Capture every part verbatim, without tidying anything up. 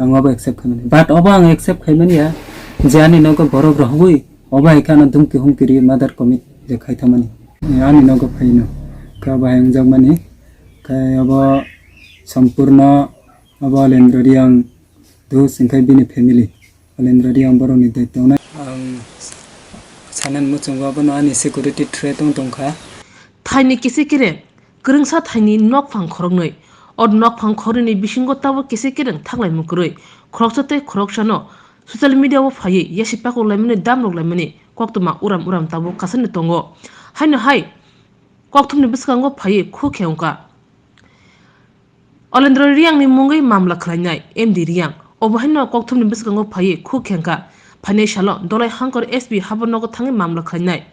Ang obo accept khaimani. But obo ang accept khaimani ya, je ani nogo borok rohogwi, obo hai khe ano dumki humki ri mother commit je khai thangmani. Ani nogo phaino. Khe obo hai wngjakmani. Khe obo Sampurno, obo Alendra Riang, dus, hwnkhe bini family. Alendra Riang borokni daityo wngnai. Ang sanani muchungo abono ani security threat wng tongkha. Thaini kisi kire. Kwrwngsa thaini nokphang khoroknwi. O nokphang khoroknwini bisingo tabuk kisi kereng thaklaimung kwrwi. Khoroksa tei khoroksano social media-o phaiwi yasi pakoklaimani, damroklaimani koktwma uram uram tabuk kasani tongo. Haino hai kokthumni bwskango phaiwi khuk khe wngkha. Olendra Riangni mungwi mamla khlainai M D Riang. Obo haino kokthumni bwskango phaiwi khuk khe wngkha. Phainai salo Dolai Hangkor S P habornogo thangwi mamla khlainai.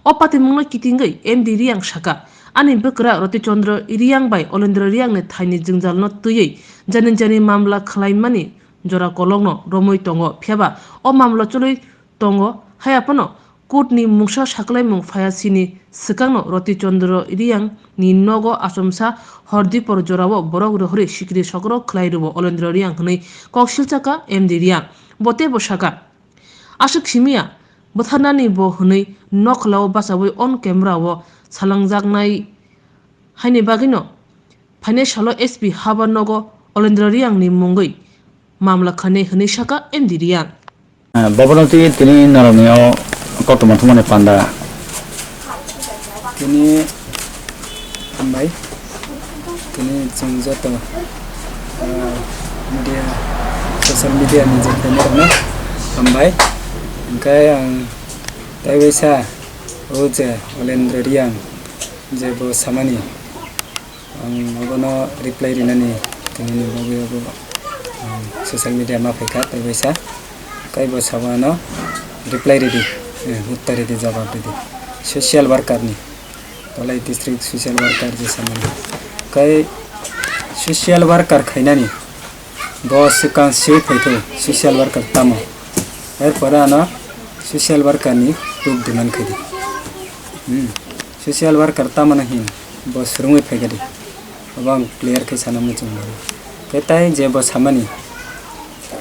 O patimungno kitingwi M D Riang sakha, ani bwkra Roti Chandra Riang bai Olendra Riangni thaini jwngjalno twiwi jani jani mamla khlaimani jora kolokno romwi tongo, phiyaba o mamla choli tongo, hai aphano court ni mungsa saklaimung phaiya sini swkangno Roti Chandra Riang ni nogo achomsa hor dipor jorao borok rohorwi sikiri sokro khlai rwo Olendra Riang hwnwi kok silchakha M D Riang. Bo teibo sakha, aswk simiya bwtharnani bo hwnwi nokhwlao bachaui on camera o salangjaknai, haini bagwino phainai salo S P habar nogo Olendra Riang ni mungwi mamla khainai hwnwi sakha M D Riang. Ah, Bhabanoti tini norokni o koktwma thumani panda. Tini hambai. Tini chwng joto, ah, media, social media ni je khainai rokno hambai. Hwnkhe ang tei waisa o je Olendra Riang je bo samani. Ang obono reply rinani tongmani bagwi obo ang social media ma phaikha tei waisa. Kai bo sabo ano reply ridi, eh, uttor ridi, jawab ridi. Social worker ni, Dolai district social worker je samani. Kai social worker khainani bo swkang swi phaithu social worker tamo. Erpore ano social worker ni proof demand khaidi. Hmm. Social worker tamano hin bo swrwngwi phaikha di. Obo ang clear khe sana muchung mano. Khe tai je bo samani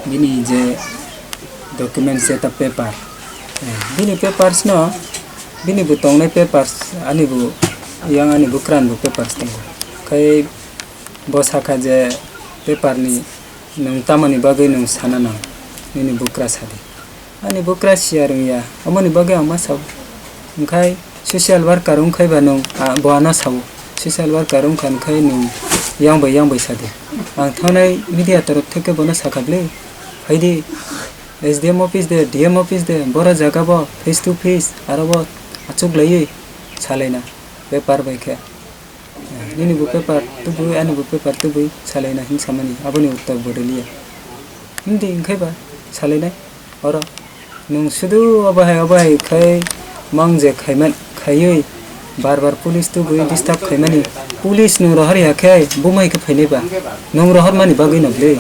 bini je documents, jeta paper, eh, bini papers no, bini bo tongnai papers, ani bo yang ani bukrani bo papers tongo. Khai bo sakha je paper ni nwng tamoni bagwi nwng sana nang, nini bukra sadi. Ani bukra siya rwngya, omoni bagwi ang ma sao. Hwnkhe social worker wngkhai ba nwng, ah, bo ano sao. Social worker wngkha hwnkhe nwng yang bai yang bai sadi. Ang thangnai media torop theke bono sakha bwle. Phaidi S D M office de, D M office de, boro jaga bo face to face, aro bo achuk laiwi salaina bepar bai khe. Nini bo paper tubui, ani bo paper tubui, salaina hin samani, aboni uttor bodoliya. Hindi wngkhai ba, salainai, oro. Nwng sudu obo hai, obo hai khai mang je khaiman, khaiwi bar bar police tubui disturb khaimani. Police nwng rohor ya khe, bumai khe phainai ba. Nwng rohor mani bagwi no bwle.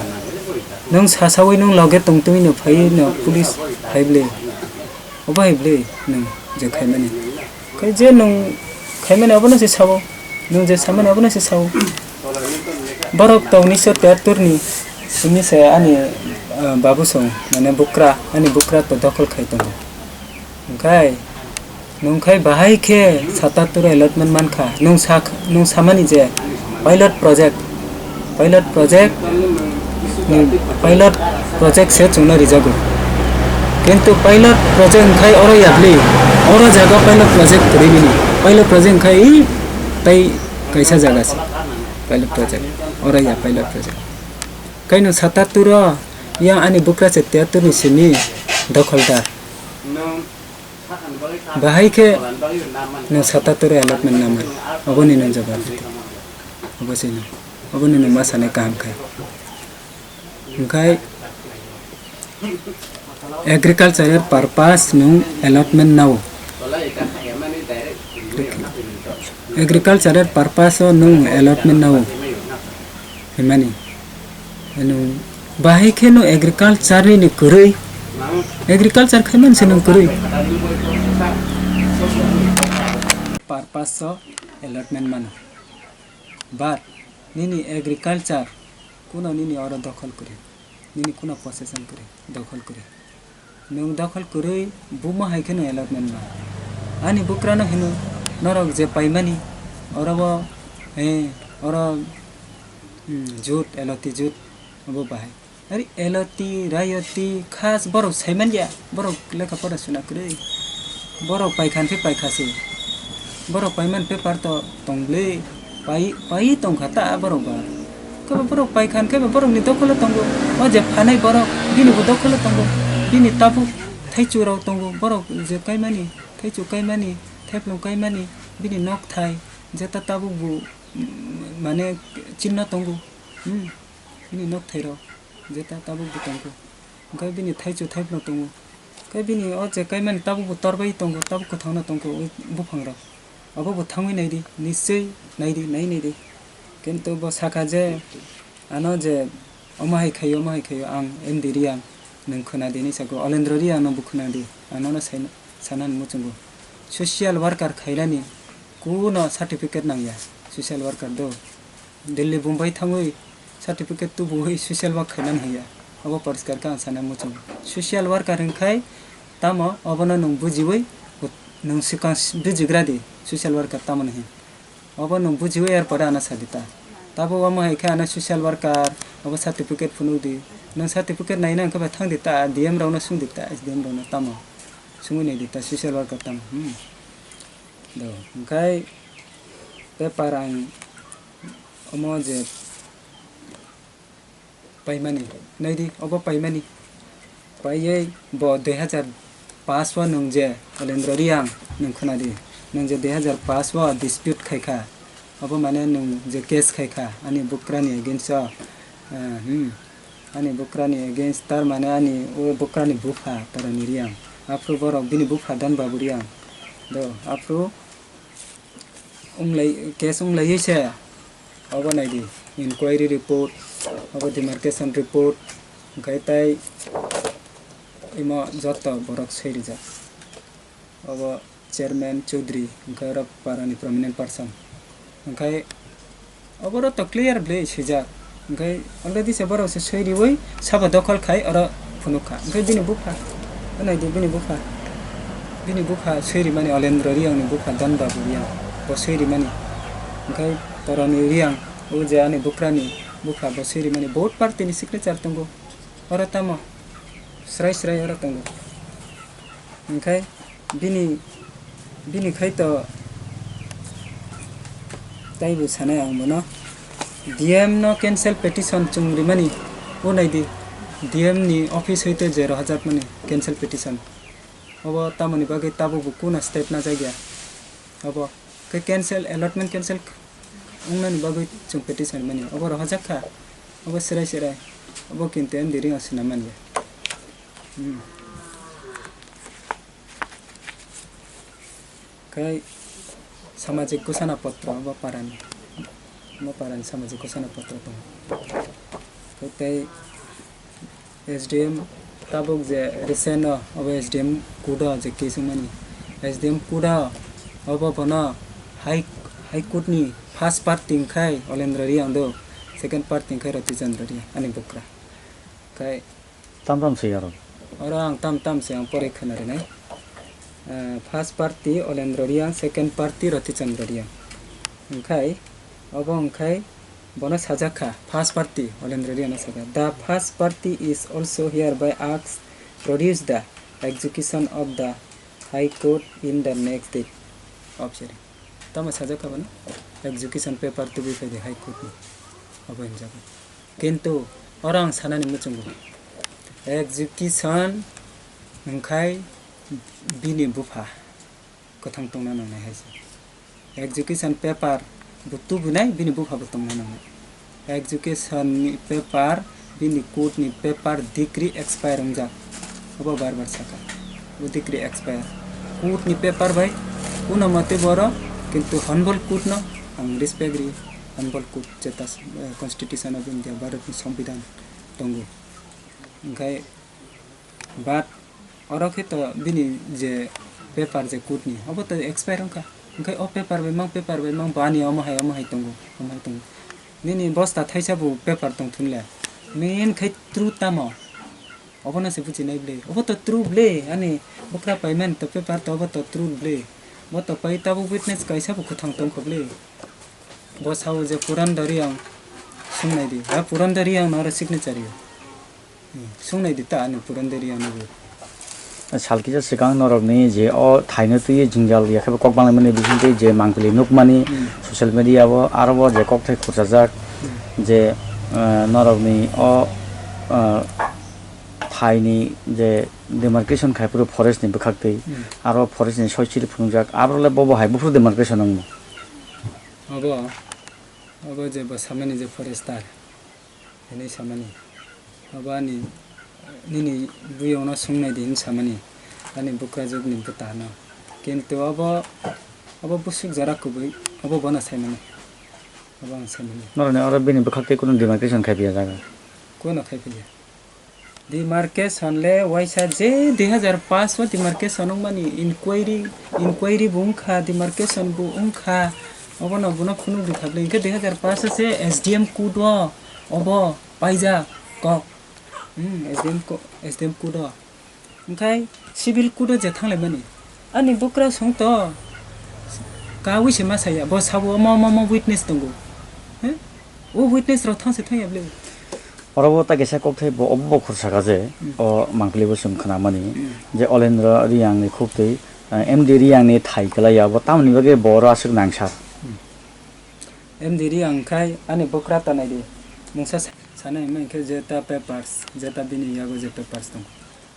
Nwng sasaui nwng loge tongtwi no phaiwi no police phai bwle. Obo hai bwle nwng je khaimani. Khai je nwng khaimani abono se sao, nwng je samani abono se sao. Borok tong unisho tiyattor ni, ini se ani, ah, babu song, mane bukra, ani bukra to dokhol khai tongo. Hwnkhe nwng khai bahai khe satattor allotment mankha, nwng sak-, nwng samani je pilot project, Pilot project ni pilot project se chwngno rijago. Kintu pilot project wngkhai oro ya bwle, oro jaga pilot project kwrwi bini. Pilot project wngkhai i tai kaisa jaga se pilot project, oro ya pilot project. Kaino satattor o yang ani bukra se tiyattor ni simi dokholdar. Bahai khe nwng satattor allotment naman, oboni nwng jawab ridi. Obo se nwng, oboni nwng ma sanai kaham khe. Hwnkhe agricultural purpose nwng allotment nao. Agricultural purpose o nwng allotment nao. Himani. Ano bahai khe no agriculture ni kwrwi. Agriculture khai man se nwng kwrwi. Purpose o allotment mano. But nini agriculture kuno nini oro dokhol kwrwi. Nini kuna possession kwrwi, dokhol kwrwi. Nwng dokhol kwrwi buma hai kheno allotment ma. Ani bukrano hino, norok je paimani, oro bo, eh, oro, hmm, jut, eloti jut, obo bahai. Ari eloti, rayoti, khas borok saiman ya, borok lekha pora suna kwrwi. Borok paikhan khe paikha se. Borok paiman paper to tong bwlwi, pai, pai tongkha ta borok ba. Khe borok paikhan khe borokni dokholo tongo. O je phanai borok, bini bo dokholo tongo. Bini tabuk thaichu rok tongo. Borok je kaimani, thaichu kaimani, thaiplung kaimani, bini nok thai, jeta tabuk bo, mm, mane chinno tongo. Hmm. Bini nok thai rok, jeta tabuk bo tongo. Hwnkhe bini thaichu thaipno tongo. Khe bini o je kaimani tabuk bo torbai tongo, tabuk kwthangno tongo o buphang rok. Obo bo thangwi naidi, nischoi naidi, nai naidi. Kintu bo sakha je, ano je omo hai khaio, omo hai khaio, ang M D Reang, nwng khwnadi hinwi sako, Olendro Reang no bo khwnadi, ang nono sai-, sanani muchungo. Social worker khailani kuno certificate nangya, social worker do. Delhi, Bombay thangwi certificate tubuwi social work khainani hiya. Obo poriskar khe ang sana muchung. Social worker hwnkhai tamo obono nwng bujiwi, nwng swkang s-, bujigra di social worker tamoni hin. Obo nwng bujiwi er pore ano sadi ta. Tabuk omo hai khe ano social worker, obo certificate phunuk di. Nwng certificate naina hwnkhe bai thang di ta, D M rokno swng di ta, S D M rokno tamo. Swngwi nai di ta social worker tamo. Hmm. Do, hwnkhe paper ang omo je paimani, naidi, obo paimani. Paiwi bo dui hazar paanch o nwng je Olendro Reang nwng khwnadi, nwng je dui hazar paanch o dispute khaikha, obo mane nwng je case khaikha ani bukrani against o, eh, hmm, ani bukrani against, tar mane ani o bukrani bupha Tarani Reang, aphuru borok bini bupha Don Babu Reang. Do, aphuru Wnglai, case wnglaiwi se, obo naidi, inquiry report, obo demarcation report, hwnkhe tei imo joto borok soi rijak. Obo chairman, chowdhury, hwnkhe oro parani prominent person. Hwnkhe oboro to clear bwlwi swijak. Hwnkhe already se borok se soi riwi sabo dokhol khai oro phunuk kha. Hwnkhe bini bupha, o nai di bini bupha, bini bupha soi rimani Olendro Reang ni bupha Don Babu Reang, bo soi rimani. Hwnkhe Tarani Reang, o je ani bukrani bupha, bo soi rimani, both party ni signature tongo. Oro tamo srai srai oro tongo. Hwnkhe bini, bini khai to taibo sanai ang bono. D M no cancel petition chwng rimani, o nai di, D M ni office hoite je rohorjakmani cancel petition. Obo tamoni bagwi tabuk bo kuna step najak ya. Obo khe cancel, allotment cancel wngnani bagwi chwng petition mani. Obo rohorjak kha, obo serai serai, obo kintu M D Reang o swnam manya. Hmm. Khai samajik gusana potro bo parani, bo parani samajik gusana potro tongo. Khai tei S D M tabuk je recent o, obo S D M court o je case wngmani, S D M court o obo bono High, High Court ni first party wngkhai Olendro Reang do, second party wngkhai Roti Chandra Reang ani bukra. Khai Tam tam se aro. Oro ang tam tam se ang pore khwna rinai. Eh, first party Olendro Reang, second party Roti Chandra Reang. Hwnkhe obo hwnkhe bono sajak kha, first party Olendro Reang no sajak. The first party is also hereby asked produce the execution of the High Court in the next date of hearing. Tamo sajak kha bono execution paper tubui phai di High Court ni, obo hinjago. Kintu oro ang sanani muchungo, execution hwnkhe bini bupha kwthang tongna nangnai hai se. Execution paper bo tubunai, bini bupha bo tongna nangnai. Execution ni paper, bini court ni paper decree expire wngjak. Obo bar bar saka. Bo decree expire. Court ni paper bai kuno mate boro, kintu Honorable Court no ang respect ri. Honorable Court jeta, eh, Constitution of India, Bharat ni Sambidan tongo. Hwnkhe, but oro khe to bini je paper je court ni, obo to expire wngkha. Hwnkhe o paper bai mang, paper bai mang, bo ani omo hai, omo hai tongo, omo hai tongo. Nini bosta thaisa bo paper tong thun le. Main khai truth tamo? Obono se buchinai ble. Obo to true ble. Ani bwkra payment to paper to obo to true ble. Bo to pai tabuk witness kaisa bo kwthang tongkho ble. Bo sao je Puran Dari ang sungnai di. Ha Puran Dari ang noro signature yo. Hmm, sungnai di ta ani Puran Dari ang noro. Sal kisa swkang norokni je o thaino twi jwngjal ya khe bo kok banglaimani bisingtwi je mangpili nukmani Hmm. social media o aro bo je kokthai khurchajak Hmm. je, eh, norokni o, eh, thaini je demarcation khai phuru forest ni bwkhak twi Hmm. aro forest ni soichili phunukjak aro le bobo hai buphuru demarcation wngmo. Obo, obo je bo samani je forester. Hwnwi samani. Abo ani nini buyongno swngnai di hwnwi samani. Ani bukrajwkni bwtano. Kintu abo, abo busuk jora kubui, abo bono saimani. Abo ang saimani. Noroni oro bini bwkhak tei kunu demarcation khai phiya jaga? Kuno khai phiya. Demarcation le waisa je dui hazar paanch o demarcation wngmani inquiry, inquiry bo wngkha, demarcation bo wngkha. Obono bono phunuk rwkha bwle. Hinkhe dui hazar paanch o se S D M code o obo paijak kok. Hmm, S D M co-, S D M code o. Hinkhe civil code o je thanglaimani. Ani bukra song to kawi se ma saya, bo sabo omo omo omo witness tongo. He? O witness rok thang se thang ya bwle. Oro bo ta kisa kokthai bo obo bo khorsa kha je Hmm. o mangpili bo chwng khwnamani Hmm. je Olendra Riyang ni khuk twi, eh, M D Riyang ni thai kwlai ya bo tamoni bagwi bo oro aswk nangsa. M D Riyang khai ani bukra ta nai di. Mungsa sa-, sanai hwnba hinkhe je ta papers, je ta bini yago je papers tong.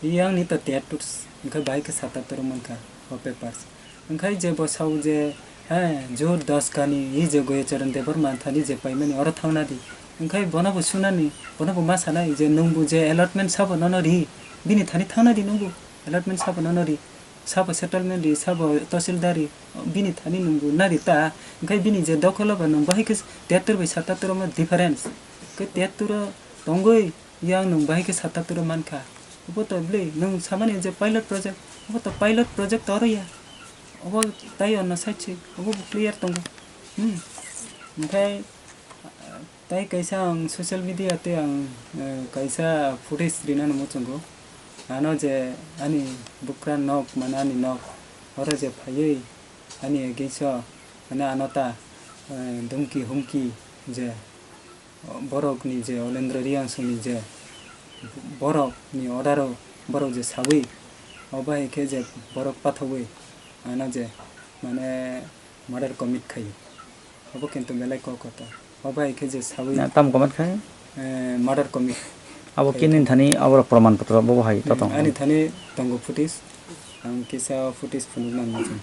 Yang ni ta tet tut hinkhe bai khe sata toro mankha o papers. Hinkhe je bo sao je, he, jur das kani, i je Goya Charan Debbarma thani je paimani oro thangna di. Hinkhe bono bo sunani, bono bo ma sanai je nwng bo je allotment sabo nono ri, bini thani thangna di nwng bo allotment sabo nono ri. Sabo settlement ri, sabo tahsildar ri, bini thani nwng bo nari ta, hinkhe bini je dokholo ba nwng bahai khe tiyattor bai satattor ma difference. Hinkhe tiyattor o tongwi yang nwng bahai khe satattor o mankha. Obo to bwle nwng samani je pilot project, obo to pilot project to oro ya. Obo tai ono side se, obo bo clear tongo. Hmm. Hinkhe Tai kaisa ang social media tei ang, eh, kaisa footage rinani muchungo. Ano je ani bukra nok, mane ani nok, oro je phaiwi ani against o, mane ano ta, eh, dumki humki je borok ni je Olendra Riyangsong ni je borok ni order o borok je sawi, obo hai khe je borok pathawi ano je mane murder commit khaio. Obo kintu belai kok kotor. Obo hai khe je sawi Na, tamo comment khai? Eh, murder commit. Abo khai kini tong. Thani abo proman potro bo hai to Hmm, tong. Ani thani tongo footage. Ang kisa footage phunuk nang muchung.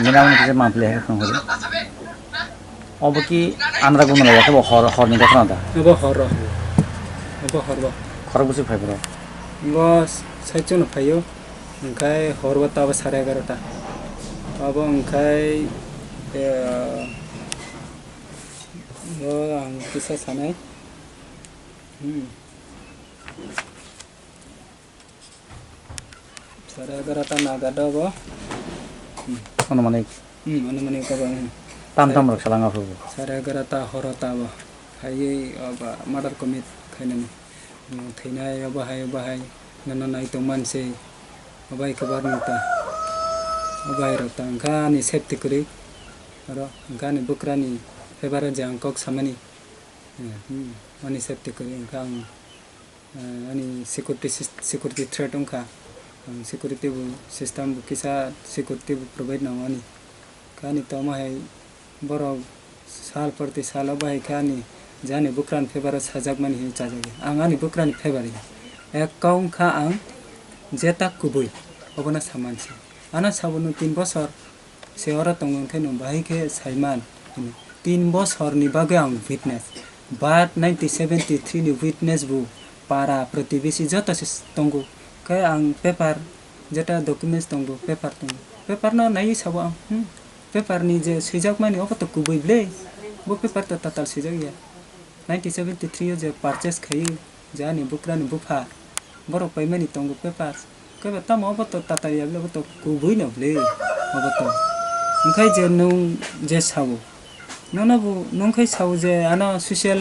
Nini abo ni kisa mangpili hai khwng hori. Obo ki andra guna lai khe bo hor, hor ni gotha da. Obo hor ro. Obo hor bo. Khorok bwswk phai bro. Bo saichung no phaio. Hwnkhe hor bo ta bo sare egarota. Abo hwnkhe, eh, bo ang kisa sanai. Hmm. Sare egarota naga do bo. Hmm. Anumanik. Hmm, anumanik abo, hmm. Tam tam rok salang aphuru. Sare egarota horo ta bo. Phaiwi abo murder commit khainani. Hmm, thwinai obo hai, obo hai. Nono nai tong man se. Obo hai khe bar nung ta. Obo hai rok ta wngkha ani safety kwrwi. Oro wngkha ani bwkrani favour o je ang kok samani. Hmm, ani safety kwrwi wngkha ang. Eh, ani security sys-, security threat wngkha. Ang security bo system bo kisa security bo provide nango ani. Khe ani tongma hai borok sal proti salo bahai khe ani je ani bwkrani favour o sajakmani hinwi chajakya. Ang ani bwkrani favour ya. Ek kau wngkha ang jeta kubui obono samansi. Ano sabo nwng tin bosor se oro tongo hwnkhe nwng bahai khe saiman hwnwi. Tin bosorni bagwi ang witness, but nineteen seventy three ni witness bo para pratibesi joto se tongo. Khe ang paper, jeta documents tongo, paper tongo, paper no naiwi sabo ang, hmm, paper ni je swijakmani obo to kubui ble, bo paper to tatal swijak ya. Nineteen seventy three o je purchase khaiwi je ani bukrani bupha, borok paimani tongo paper. Khe ba tamo obo to tatal ya ble, obo to kubui no ble, obo to. Wngkhai je nwng je sao, nono bo nwng khai sao je ano social,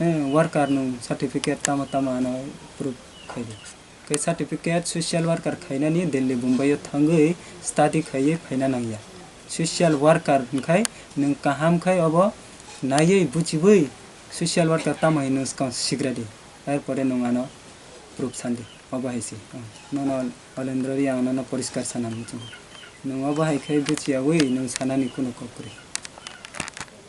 eh, worker nwng certificate tamo tamo ano proof khai di. Khe certificate social worker khainani Delhi, Bombay o thangwi study khaiwi phaina nangya. Social worker wngkhai nwng kaham khai obo naiwi buchiwi social worker tamo hinwi swkang sigra di. Erpore nwng ano proof sandi. Obo hai se. Oh, nono Olendro ri ang nono poriskar sana muchungo. Nwng obo hai khai buchiyawi nwng sanani kuno kok kwrwi.